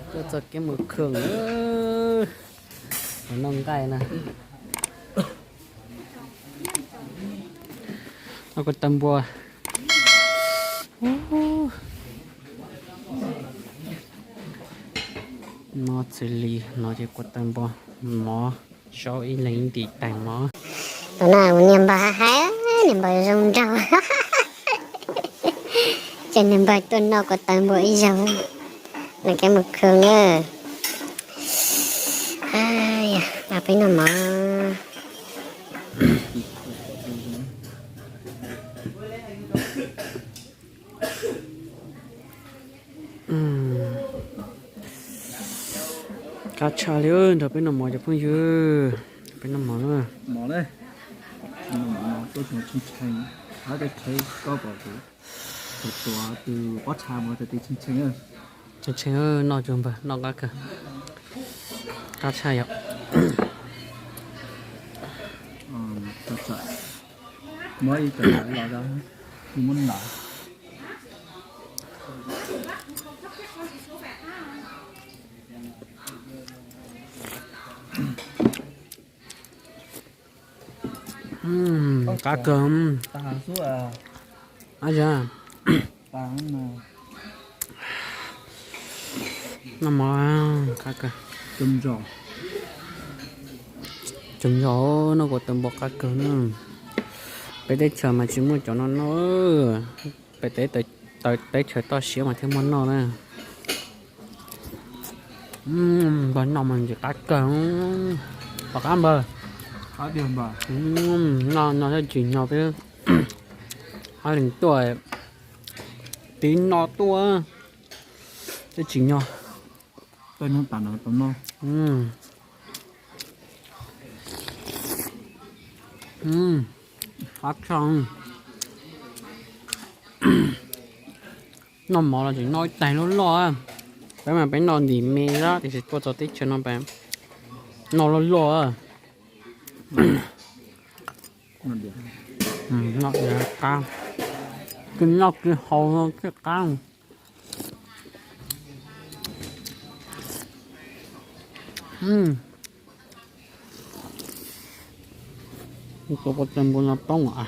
Tuaj txog kev mus khw, noj nqaij na. Noj kuv tawg npua. Noj txhwv li no ces kuv tawg npua, mov, zaub ib leeg ib ntim taig mov. Tus no ua niag npawg hais, niag npawg zoo nraug. Ces niag npawg tuaj noj kuv tawg npua ib zaug, noj kev mus khw na. Peb noj mov. Qab tshaj li, nrog peb noj mov cov phooj ywg, peb noj mov na. Mov na, tuaj tseem tshee tshee, hab tej qheb koj pom kuv, tus pob txha mov txhais tis tshee tshee. Tshee tshee, noj tsuag npawg, noj qab kawg, qab tshaj yom. Muab ib tawm los, muab nta. Qab kawg. Noj mov qab kawg. Tsaug zog, noj kuv tawg npua qab kawg na. Peb teb chaws mas tsis muaj cov no noj. Peb teb, teb chaws toj siab mas thiaj muaj noj na. Npawg noj mas ntxim qab kawg. Tom qab npawg. Noj no thiaj tsim nyog peb hab lees tuaj, tiv no tuaj thiaj tsim nyog. Qab tshaj. Noj mov los tseem noj ib tais loj loj. Peb mas peb noj ntim me xwb, tiam sis tuaj txog teb chaws no peb noj loj loj. Noj qab, kis noj kis haus thiaj qab. Tus kuv tawg npua no poob a.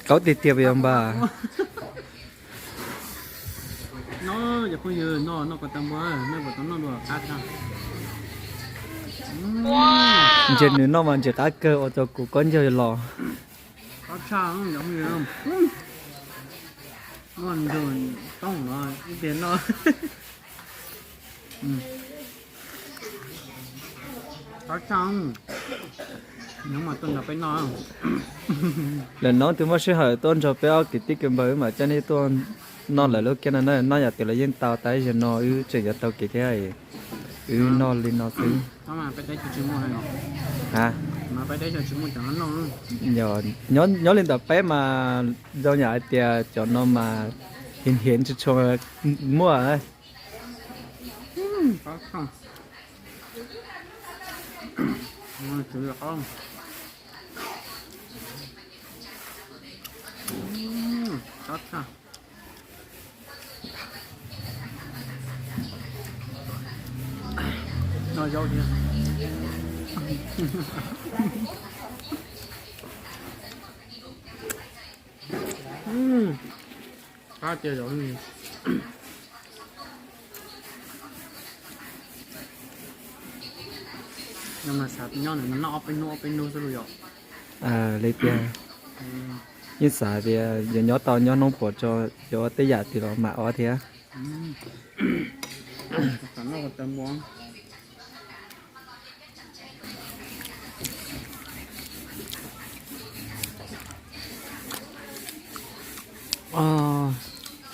Kauv tiag tiag puas yog npawg? No, cov phooj ywg, no, noj kuv tawg npua, nej puas tau noj dua qab tshaj? Ntsia nws noj mas ntxim qab kawg ua rau kuv kob ncaug los. Qab tshaj, cov phooj ywg. Noj nrog tooj no ib pliag noj. Qab tshaj, nyob mas tuaj nrog peb noj. Lawm no twb muaj sij hawm tuaj nrog peb ob kwv tij kwv npawg wb mam coj nej tuaj noj lawm lub kiab no na, noj yam twg los yeej tau, tab sis no wb tseem yuav taug kev thiab, wb noj li no xwb. A, nyob li ntawm peb mas zoo yam hais tias cov no mas hiv hiv tsis tshua muaj. Qab tiag zaum. Nyob nws noj ob peb hnub ob peb hnub xwb los yog. Li tiag, yeej xav tias yuav nyob tau nyob hnub puas tso, yuav tej yam twg los mam ua thiab.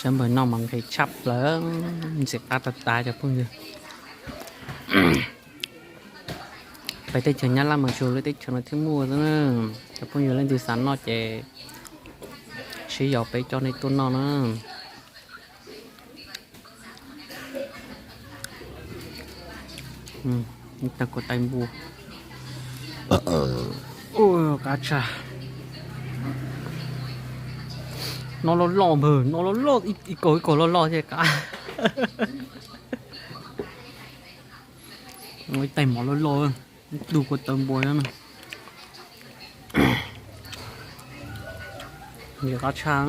Cov npawg noj mas nqhis tshaj plaws, ntxim qab tag tag cov phooj ywg. Peb teb chaws Nyab Laj mas tsuas lub teb chaws no thiaj muaj xwb na. Cov phooj ywg leej twg xav noj ces sib yaum peb coj nej tuaj noj na. Tag kuv tais npua. Ua qab tshaj. Noj loj loj npawg, noj loj loj, ib kaus ib kaus loj loj thiab qab. Ib tais mov loj loj, ib tug kua tawv npua na. Nqhis qab tshaj.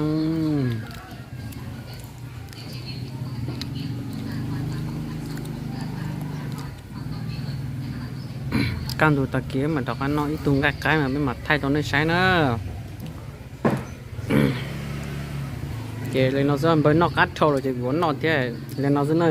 Kaj ntug tag kis mam rov qab noj ib tug nqaij qaib mas peb mam thaij rau nej saib na. Ces li no xwb, npawg noj qab dhau lawm ces kuv noj thiab li no xwb na.